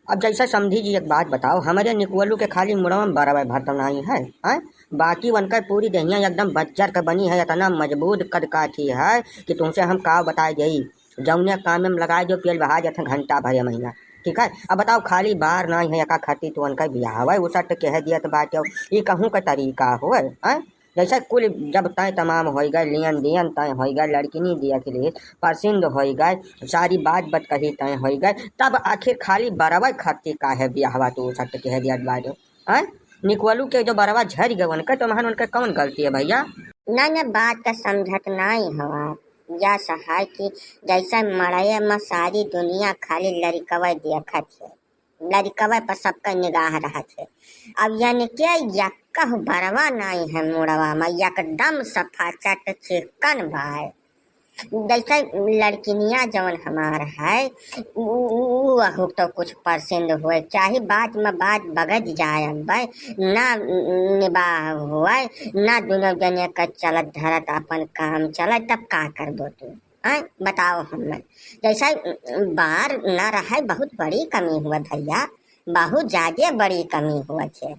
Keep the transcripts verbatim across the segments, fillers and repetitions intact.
अब जैसे समधी जी एक बात बताओ, हमरे निकुअलू के खाली मुड़वा में बरवे भर तो नाई है, हैं? बाकी उनका पूरी देहिया एकदम बज्जर के बनी है, इतना मजबूत कद काठी है कि तुमसे हम का बताए जाई। जौने काम में लगाए जो पेल बहा जात है घंटा भर या महीना, ठीक है? अब बताओ, खाली बार नाई है, एका खातिर तू उनका बियाहवा उसट कह दियत बाटे, ई कहूँ का तरीका होए, हैं? जैसे कुल जब तय तमाम होई गए, लेन देन तय होई गए, लड़किनी देख ली, पसंद होई गए, सारी बात बतकही तय होई गए, तब आखिर खाली बरवा खातिर काहे बियाहवा तू उसट कह दियत बाटे, हैं? निकुअलू के जो बरवा झरि गए उनके, तो महान उनके कौन गलती है भैया? ना, ना, बात का समझत नाई हवा। या सहाय कि जैसे मड़ये में सारी दुनिया खाली लड़कवे देखत है, लड़कवे पर सबका निगाह रहत है। अब यानी के यक्कह बरवा नाई है मुड़वा में, एकदम सफा चट चिकन बाय। जैसे लड़किनिया जवन हमार है, उ, उ, उ, अहू तो कुछ पसंद होए, चाहे बात में बात बगज जाए, अब्बे ना निबाह होए, ना दोनों जने का चलत धरत अपन काम चले, तब का करबो तू? आय, बताओ हमें। जैसे बार ना रहे, बहुत बड़ी कमी हुआ भैया, बहुत ज्यादा बड़ी कमी हुआ छे।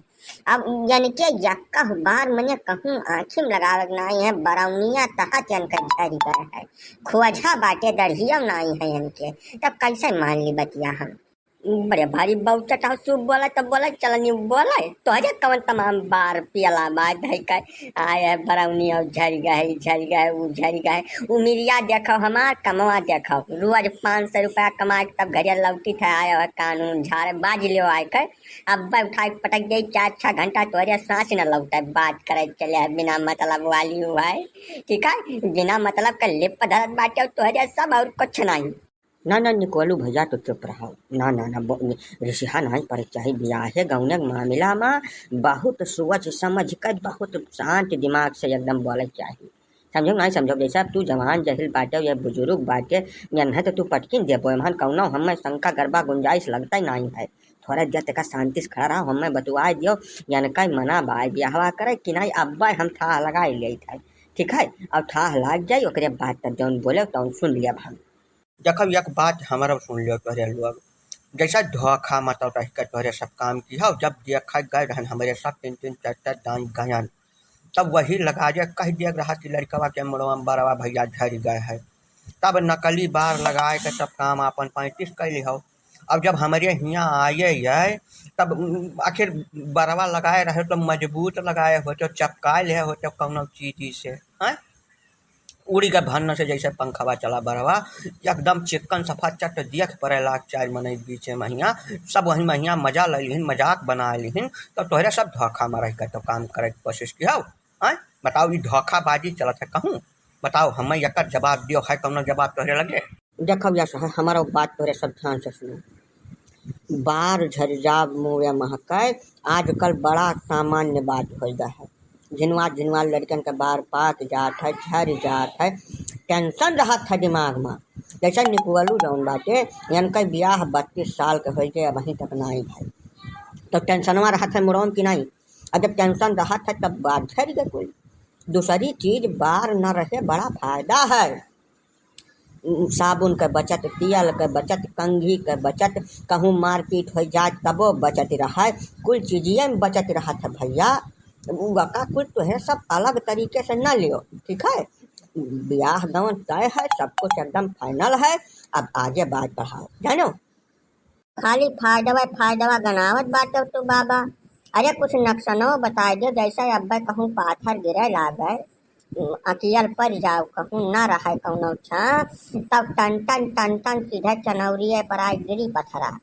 अब यानी के यक्का बार मने कहूँ आँखी में लगावे के नाई है, बरौनिया तहत यानी के झरि गए है, खोझा बाटे दढ़िया नाई है यानी के, तब कैसे मान ली बतिया हम? बड़े भारी बहुचट हौ, चुप बोले तो बोले, चलनी बोले, तोहरे कवन तमाम बार पियला बाज है के, आए है बरौनी और झरि गए, झरि गए, उ झरि गए। उमिरिया देखो हमार, कमवा देखो, रोज पाँच सौ रुपया कमा के तब घरे लौटी थे, आए है कानून झाड़े, बाज लियो आए के, अब उठाए पटक दे चार छह घंटा, तोहरे सांस न लौटे, बात करे चले है बिना मतलब वाली हुआ है, ठीक है, बिना मतलब के लिप धरत बाटे तोहरे सब और कुछ नहीं। ना, ना, निकोलू भैया, तो चुप रहो। ना, ना, ना, ब-, रिसिहा नाहीं पड़े के चाही। बियाहे गौने के मामला में बहुत सोच समझ के, बहुत शांत दिमाग से एकदम बोले के चाही। समझो नाहीं समझो, जैसे अब तू जवान जहिल बाटे या बुजुर्ग बाटे, यन्हे तो तू पटकिन देबो। एमहन कौनो हमें शंका गरबा गुंजाइश लगता ही नाहीं है। थोड़ा देर तक शांति से खड़ा रहो, हमें बतुआए दियो, यनका मना बाय बियाहवा करे कि नाहीं, अब हम थाह लगाए लेत है, ठीक है? अब थाह लाग जाई, ओकरे बाद तब जौन बोले तौन सुन लिया हम। देखो, एक बात हमरो सुन लियो तोहरे लोग, जैसा धोखा मतलब रह के तोहरे सब काम की हो, जब देखे गए रहन हमरे सब तीन तीन चार चार दाई गयन, तब वही लगा जे कह दिया रहा कि लड़कवा के मुड़वा में बरवा भैया झरि गए है, तब नकली बार लगाए के सब काम आपन पैंतीस कैली हो। अब जब हमरे हियाँ आए है, तब उम, आखिर बरवा लगाए रहे तो मजबूत लगाए होते, चपकाए ले होते कौनो चीज से, हैं? उड़ी के भन्न से जैसे पंखवा चला बरवा, एकदम चिक्कन सफा चट दियख पड़े लाग चार मनई बीचे महिया, सब वही महिया मजा ले लिहिन, मजाक बना लिहिन, तो तोहरे सब धोखा में रह के तो काम करे के कोशिश की हो, हैं? बताओ, ई धोखाबाजी चलत है कहूँ? बताओ, हमें एकर जवाब दियो, है कौनो जवाब तोहरे लगे? देखो यस है, हमारा बात तोहरे सब ध्यान से सुनो। बार झरि जाब मुड़े महके आजकल बड़ा सामान्य बात होइ गया है। झिनवा झिनवा लड़कन के बार पाक जात है, झरि जात है, tension रहत है दिमाग में। जैसे निकुअलू जौन बाटे, इनका बियाह बत्तीस साल के होइ गए, अबहीं तक नाई भाई, तो टेंशनवा रहत है मुड़ौन की नाई? अब जब tension रहत है तब बार झरि गए कोई। दूसरी चीज, बार न रहे बड़ा फायदा है। साबुन के बचत, तेल के बचत, कंघी के बचत, कहूँ मारपीट होइ जाए तबो बचत रहे, कुल चीजिए में बचत रहत है भैया। उका कुल तोहे सब अलग तरीके से न लियो, ठीक है? ब्याह गवन तय है, सब कुछ एकदम final है। अब आगे बात बढ़ाओ, जानो। खाली फायदवा फायदवा गनावत बाटे तू बाबा। अरे कुछ नक्शनो बताए दे, जैसे अब्बे कहूँ पाथर गिरे लागे, अकियल पड़ जाओ, कहूँ ना रहे कौनो छा, तब टन टन टन टन सीधे चनौरिये पर आए गिरी पथरा।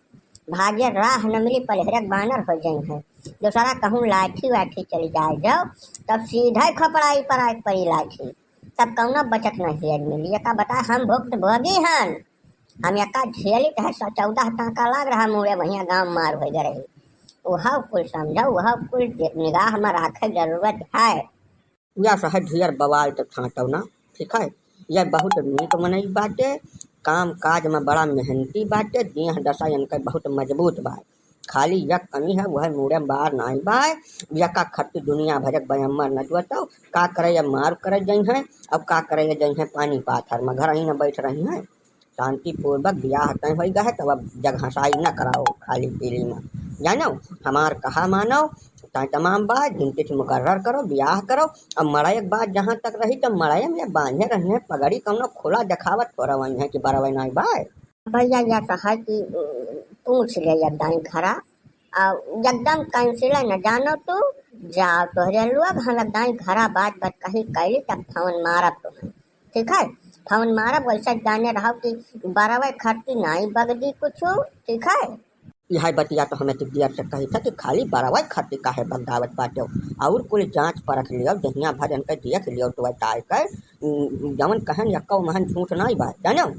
भागे राह न मिली, पलहरक बानर हो जाई है। दूसरा कहूँ लाठी वाठी चली जाए जाओ, तब सीधे खपड़ाई पर आए पड़ी लाठी, तब कौनो बचत नहीं है मिली। एका बता, हम भुक्त भोगी हन, हम एका झेलित है, स-, चौदह टाका लाग रहा मुड़े वहिया गाँव मार होइ गए रही। उहव कुल समझो, उहव कुल दे-, निगाह में राखे जरूरत है। या सह ढेर बवाल तो छाँटो ना, ठीक है? यह बहुत नीक मनई बाटे, काम काज में बड़ा मेहनती बाटे, देह दशा इनकर बहुत मजबूत बा। खाली यक कमी है, वह मुड़े में बार नाई बा। यका खट्टी दुनिया भरक बयम्मर न जुअतो, का करे या मार करे जइहैं, अब का करे या जइहैं पानी पाथर में, घर ही न बैठ रही हैं। शांतिपूर्वक बियाह तय होइ गए, तब अब जगहंसाई न कराओ खाली पीली में, जानो? हमार कहा मानो, तय तमाम बात जिनके से मुकर्रर करो, बियाह करो। अब मड़ई एक बात जहाँ तक रही, तो मड़ई में बांधे रही है पगड़ी, कौनो खुला देखावत थोड़ा वही है कि बरवै नाई बाय। भैया, या तो है कि, उम, पूछ ले या दाई घरा, आ, एकदम cancel है, न जानो तू, जाओ तोहरे लोग, हम दाई घरा बात बात कही कैली, तब फोन मारब तुम्हें, ठीक है? फोन मारब, वैसे जाने रहो कि बरवै खरती नाई बगदी कुछ, ठीक है? यह बतिया तो हमें तो दियर से कही था कि खाली बरवै खरती काहे बगदावत बाटे, और कुल जांच परख लियो, जहिया भर इनके देख लियो, तो ताय के, उम, जवन कहन यक्को महन झूठ नाई बात, जानो?